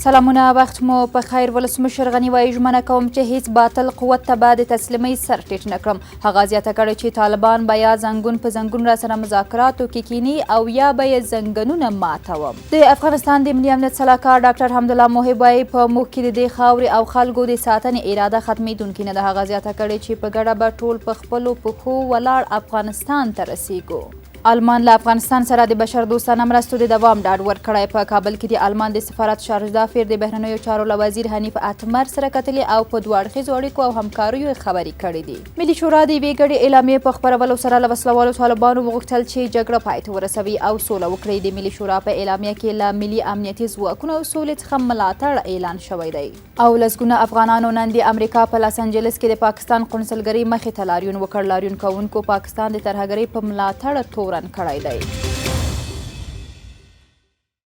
سلامونه، وخت مو په خیر. ولسمشر غني وایي، ژمنه کوم چې هیڅ باطل قوت ته به د تسلیمۍ سر ټیټ نه کړم. هغه زیاته کړې چې طالبان به یا زنګون په زنګون را سره مذاکراتو کې کیني او یا به یې زنګنونه ماتوم. د افغانستان د ملي امنیت سلاکار ډاکټر حمدالله محب وایي، په موږ کې د دې خاورې او خلکو د ساتنې اراده ختمېدونکې نه ده. هغه زیاته کړې چې په ګډه به ټول په خپلو پښو ولاړ افغانستان ته رسیږو. آلمان له افغانستان سره د بشردوستانه مرستو د دوام ډاډ ورکړی. په کابل کې د آلمان د سفارت شارژدافیر د بهرنیو چارو له وزیر حنیف اتمر سره کتلي او په دوه اړخیزو اړیکو او همکاریو یې خبرې کړې دي. ملي شورا د یوې ګډې اعلامیې په خپرولو سره له وسلهوالو طالبانو وغوښتل چې جګړه پای ته ورسوي او سوله وکړي. د ملي شورا په اعلامیه کې له ملي امنیتي ځواکونو او سولې څخه ملاتړ اعلان شوی دی. او لسګونه افغانانو نن د امریکا په لاس انجلس کې د پاکستان قونسلګرۍ مخې ته لاریون وکړ. لاریون کوونکو پاکستان د ترهګرۍ په ملاتړ تورن کړی دی.